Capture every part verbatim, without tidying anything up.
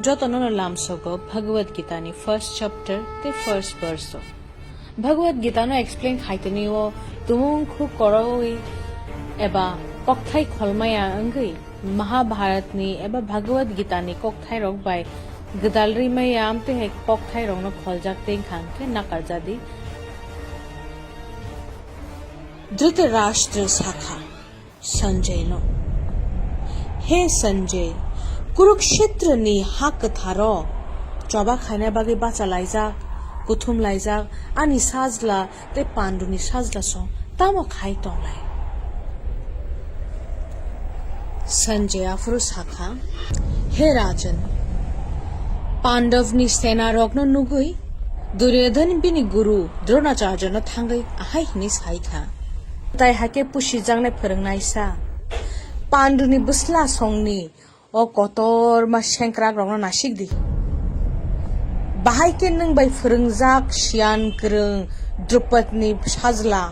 Jotono no lamsogo Bhagavad Gita ni first chapter tei first verse o. Bhagavad Gita no explain khaitoni o tumung khuk koroi eba kokthai kholmaya wngwi Mahabharat ni eba Bhagavad Gita ni kokthai rok bai gwdal rimaya amtwi hai kokthai rok no kholjak tei wngkha hwnkhe nakarjadi. Dhritarashtra sakha Sanjay no, "He Sanjay, Kurukshetra ni ha kwtharo choba khaina bagwi bacha laijak, kuthum laijak, ani sajla tei Panduni sajla song tamo khai tonglai?" Sanjay aphuru sakha, "He Rajan, Pandavni sena rokno nugwi Duryodhan bini guru Dronacharjano thangwi ahai hwnwi sai kha, tai hakhe pusijaknai phwrwngnaisa Panduni bwsla songni o kotorma sengkrakrokno nasikdi. Bahai khe nwng bai phwrwngjak siyan kwrwng Drupadni sajla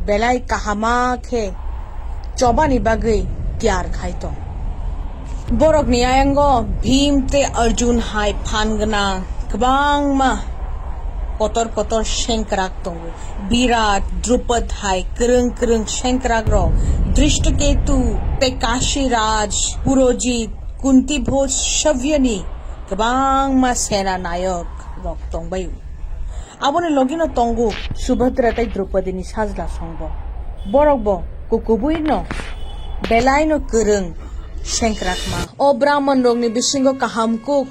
belai kahama khe chobani bagwi tiyar khai tong." Borokni ayango Bhim tei Arjun hai phan gwnang kwbangma kotor kotor sengkrak tongo. Birat, Drupad hai kwrwng kwrwng sengkrak rok, Drishtaketu tei Kashiraj, Purojit, Kunti Bhoj, Savyani kwbangma sena nayok rok tongbai. Aboni logino tongo Subhadra tei Draupadini sajla songbo. Borokbo kukubuino belaino kwrwng sengkrakma. O Brahmanrokni bisingo kaham kuk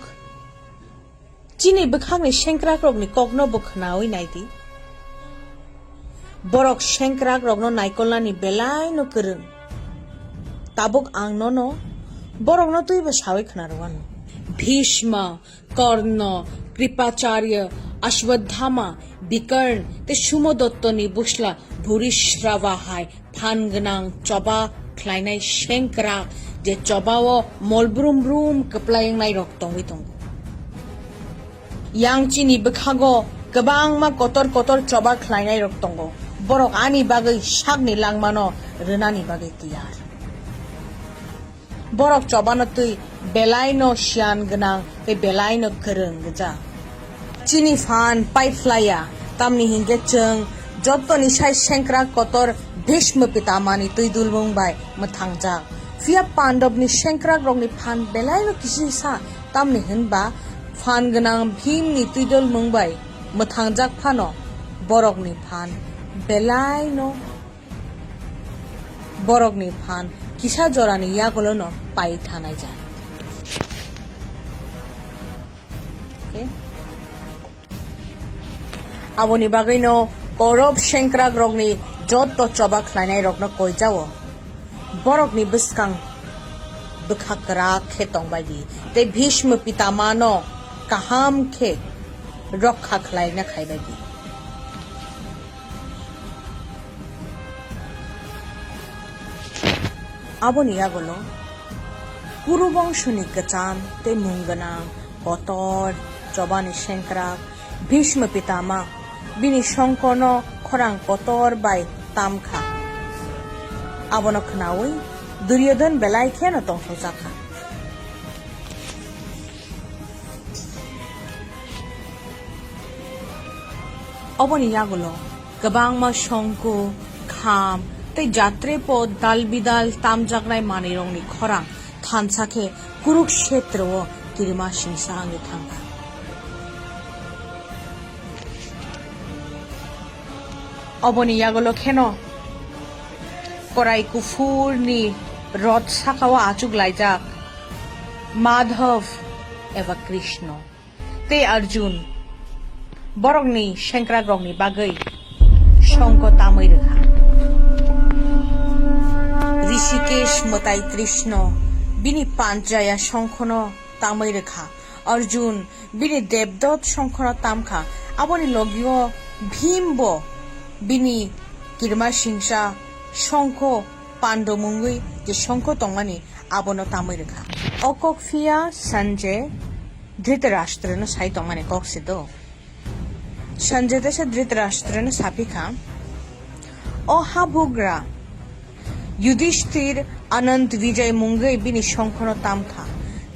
chini bwkhakni sengkrakrokni kokno bo khnaui naidi. Borok sengkrakrokno naikolnani belaino kwrwng. Tabuk ang nono borokno twibo saui khnarwano. Bhishma, Karna, Kripacharya, Ashwadhama, Bikarn tei Sumodottoni bwsla Bhurishrava hai phan gwnang choba khlainai sengkrak, je chobao mol brum brum kwplai wngnairok tongwi tongo. Yang chini bwkhago kwbangma kotor kotor choba khlainairok tongo. Borok ani bagwi sakni langmano rwnani bagwi tiyar. Borok chobano twi belaino siyan gwnang tei belaino kwrwng gwja. Chini phan paiphlaiya, tamni hinkhe chwng jottoni sai sengkrak kotor Bhishma Pitamani twi dulmung bai mwthangjak. Phiya Pandobni sengkrakrokni phan belaino kisisa, tamni hinba phan gwnang Bhimni twi dulmung bai mwthangjak phano borokni phan belaino Borokni phan kisa jorani yagulono pai thanaijak. Okay? Aboni bagwino Korop sengkrakrokni jotto choba khlainairokno koijao. Borokni bwskang bwkha kwrak khe tongbaidi tei Bhishma Pitamano kaham khe rokha khlaina khaibaidi. Aboni yagulo Kuru bongshoni kwcham tei mung gwnang kotor chobani sengkrak Bhishma Pitama bini songkono khorang kotor bai tamkha. Abono khnaui Duryodhan belai kheno tongthokjakha. Oboni yagulo kwbangma songko, kham tei jatrepo dal bidal tamjaknai manwirokni khorang thansa khe Kurukshetrao kirima singsa wngwi thangkha. Oboni yagulo kheno korai kuphurni rot sakao achuk laijak Madhav eba Krishna tei Arjun borokni sengkrakrokni bagwi songko tamwi rwkha. Rishikesh mwtai Krishna bini panchaya songkhono tamwi rwkha. Arjun bini debdot songkhono tamkha. Aboni logio Bhim bo bini kirima singsa songkho pando mungwi je songkho tongmani abono tamwi rwkha. O kok phiya Sanjay Dhritarashtrano sai tongmani kok se do. Sanjay teisa Dhritarashtrano saphi kha, "O habugra, Yudhishthir Anand Vijay mungwi bini songkhono tamkha.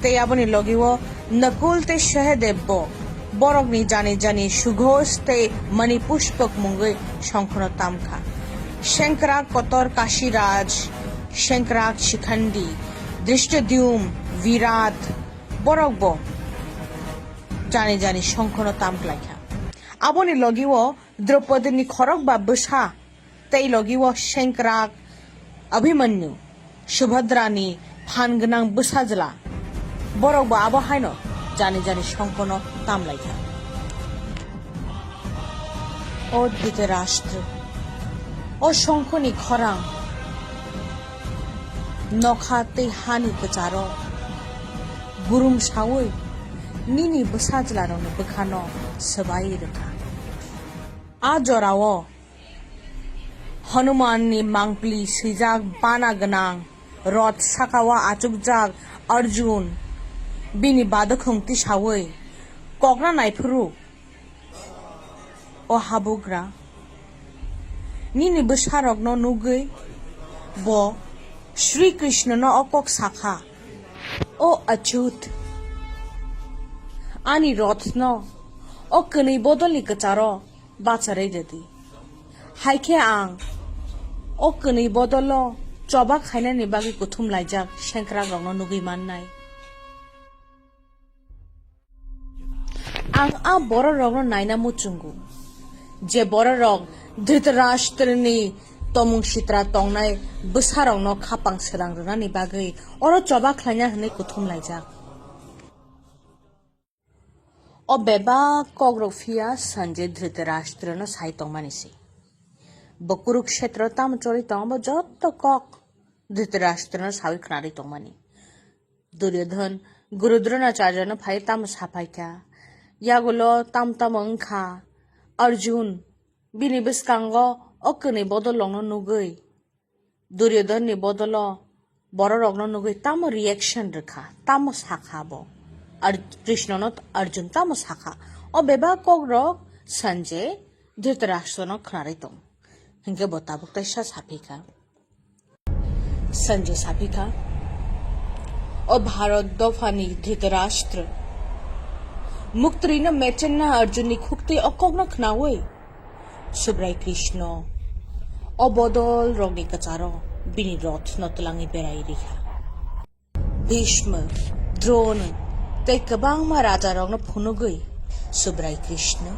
Tei aboni logi o Nakul tei Sahadev bo borokni jani jani Sughos tei Manipushpak mungwi songkhono tamkha. Sengkrak kotor Kashiraj, Sengkrak Shikhandi, Drishtadyum, Virat borok bo jani jani songkhono tamklaikha. Aboni logi o Draupadi ni khorok ba bwsa tei logi o Sengkrak, Abhimanyu, Subhadrani phan gwnang bwsajla, borok bo abo haino jani jani songkhono tamlaikha. O Dhritarashtra, o songkhoni khorang nokha tei hani kwcharo gurum saui nini bwsajlarokni bwkhano swbai rwkha. A jorao Hanumanni mangpili swijak bana gwnang, roth sakao achukjak Arjun bini badokhung tisaui kokna naiphuru, "O habugra, nini bwsarokno nugwi bo Sri Krishnono o kok sakha, 'O Achyut, ani rothno o kwnwi bodolni kwcharo bacharwi rwdi. Hai khe ang o kwnwi bodolo choba khainani bagwi kuthum laijak sengkrakrokno nugwi mannai.' Ang a bororokno naina muchungo, je bororok Dhritarashtrani tomung sitra tongnai bwsarokno khapang srang rwnani bagwi oro choba khlaina hwnwi kuthum laijak." O bebak kokrok phiya Sanjay Dhritarashtrano sai tongmani se. Bo Kuruksetra tamo chorwi tongo, bo jotto kok Dhritarashtrano saui khnarwi tongmani. Duryodhon Guru Dronacharjano phai tamo saphaikha, yagulo tam tamo wngkha. Arjun bini bwskango o kwnwi bodolrokno nugwi, Duryodhonni bodolo bororokno nugwi tamo reaction rwkha, tamo sakha bo? Ar Krishnono Arjun tamo sakha? O bebak kokrok Sanjay Dhritarashtrano khnarwi tong, hinkhe bo tabuk teisa saphikha. Sanjay saphikha, "O Bharat dophani Dhritarashtra, muktwrwino mechenna Arjunni khuktwi o kokno khnaui Subrai Krishno o bodolrokni kwcharo bini rothno twlangwi berai rikha. Bhishma, Drona tei kwbangma rajarokno phunugwi Subrai Krishno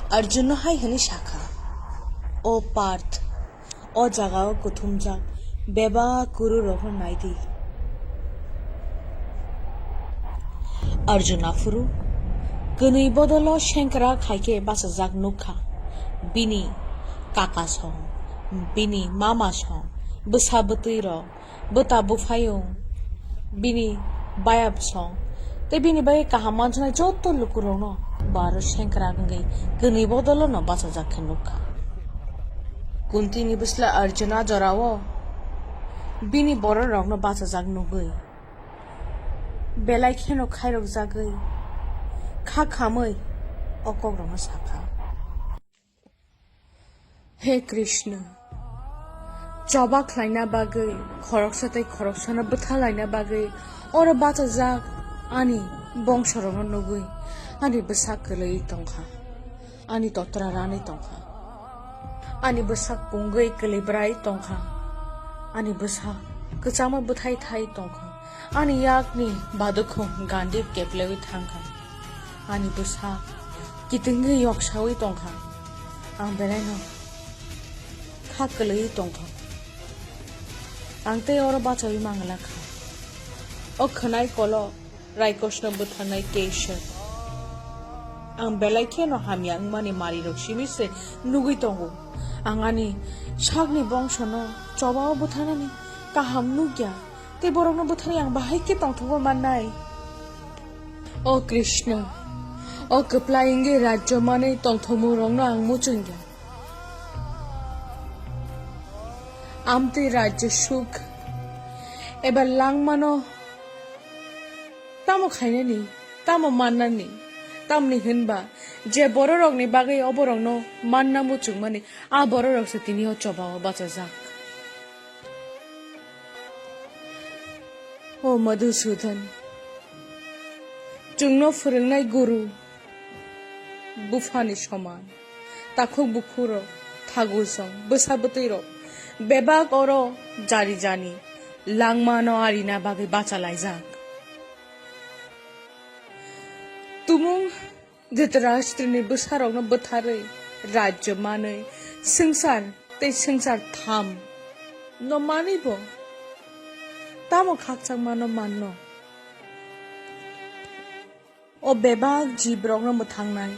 Arjunno hai hwnwi sakha, 'O Parth, o jagao kuthumjak bebak kururokno nai di.' Arjun aphuru kwnwi bodolo sengkrak hai khe bachajak nukha. Bini kaka song, bini mama song, bwsa bwtwi rok, bwta bwphayung, bini bayap song tei bini bagwi kaham manjaknai joto lukurokno bo aro sengkrak wngwi kwnwi bodolono bachajak khe nukha. Kuntini bwsla Arjuna jorao bini bororokno bachajak nugwi belai kheno khairokjagwi kha khamwi o kokrokno sakha. He Krishna, choba khlaina bagwi, khoroksa tei khoroksano bwthalaina bagwi oro bachajak ani bongsorokno nugwi ani bwsak kwlwi tongkha, ani totra ranwi tongkha, ani bwsak pungwi kwlwibrai tongkha, ani bwsak kwchangma bwthai thai tongkha, ani yakni badukhung gandhir keplewi thangkha. Ani bwsa kitingwi yoksawi tongkha. Ang belaino kha kwlwi tongkha. Ang tei oro bachawi mangla kha. O khwnai kolo Raikosno butharnai Kesha. Ang belai kheno hamya wngmani marirok simi se nugwi tongo. Ang ani sakni bongsono chobao butharnani kaham nukya. Tei borokno bwtharwi ang bahai khe tongthokma mannai. O Krishna, o kwplai wngwi rajyo manwi tongthokmungrokno ang muchungya. Amtwi rajyo suk eba langmano tamo khainani, tamo mannani, tamni hwnba je bororokni bagwi oborokno manna muchungmani, a bororokse tini o chobao bachajak. O Madhusudan, chwngno phwrwngnai guru buphani soman. Takhuk bukhukrok, thagusong, bwsa bwtwirok bebak oro jari jani langmano arina bagwi bachalaijak. Tumung Dhritarashtrani bwsarokno bwtharwi rajyo manwi swngchar tei swngchar tham no manwi bo tamo khakchangmano manno? O bebak jibrokno mwthangnai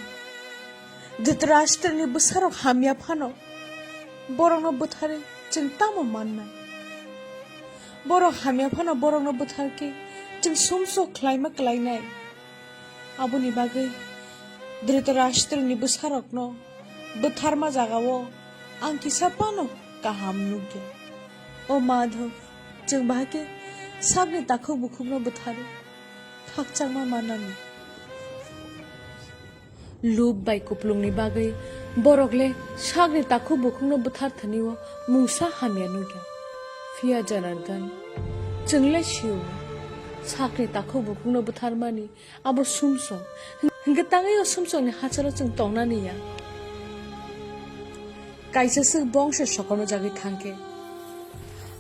Dhritarashtrani bwsarok hamya phano borokno bwtharwi chwng tamo mannai? Borok hamya phano borokno bwtharkhe chwng sumsok khlaima klainai. Aboni bagwi Dhritarashtrani bwsarokno bwtharma jagao ang kisa phano kaham nukya. O Madhov, chwng bahai khe sakni takhuk bukhukno bwtharwi khakchangma manani. Lub bai kuplungni bagwi borok le sakni takhuk bukhukno bwthar thani o mungsa hamya nukya. Phiya Janardan, chwng le sio, sakni takhuk bukhukno bwtharmani abo sumsok. Hwnkhe tangwi o sumsokni hachalo chwng tongnani ya. Kaisa swk bongso sokomorjagwi thangkhe,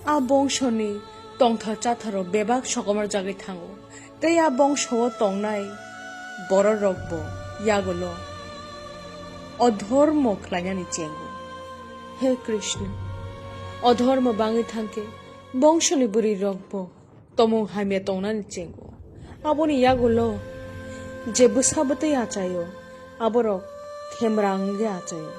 a bongsoni tongthar chatharrok bebak sokomorjagwi thango, tei a bongsao tongnai bororokbo yagulo odhormo khlainani chengo. He Krishna, odhormo bangwi thangkhe bongsoni bwrwirokbo tomung hamya tongnani chengo. Aboni yagulo je bwsa bwtwi achaio, aborok themrang wngwi achaio.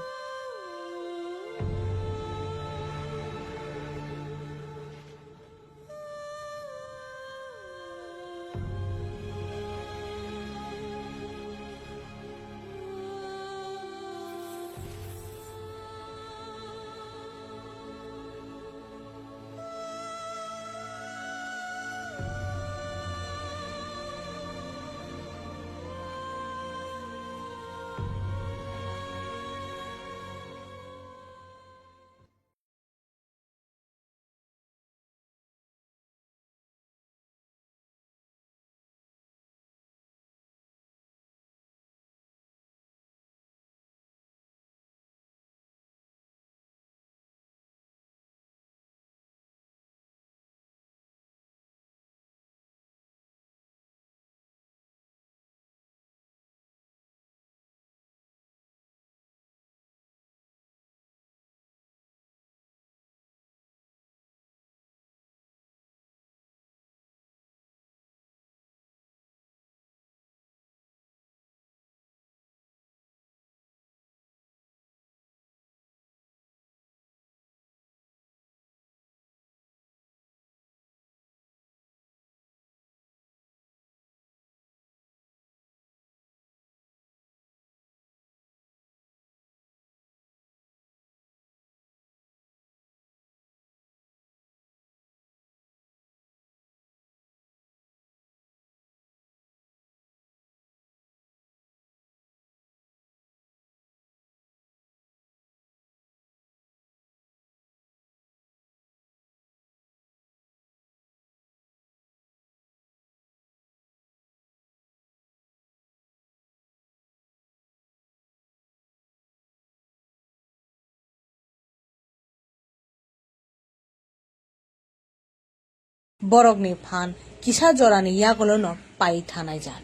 Borokni phan kisa jorani yagulono pai thanai jat.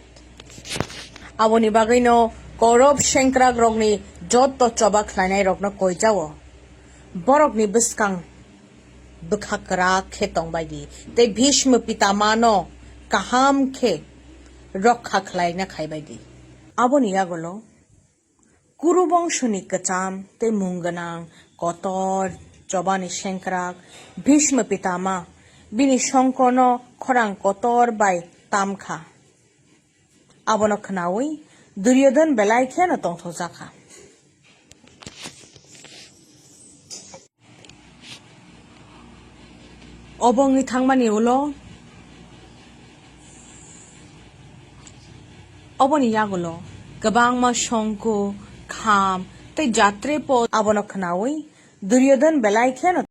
Aboni bagwino Kaurab sengkrakrokni jotto choba khlainairokno koijao. Borokni bwskang bwkha kwrak khe tongbaidi tei Bhishma Pitamano kaham khe rokha khlaina khaibaidi. Aboni yagulo Kuru bongsoni kwcham tei mung gwnang kotor chobani sengkrak Bhishma Pitama bini songkorno khorang kotor bai tamkha. Abono khnaui Duryodhan belai kheno tongthokjakha. Obo wngwi thangmani ulo, oboni yagulo kwbangma songku, kham tei jatrepo abono khnaui Duryodhan belai kheno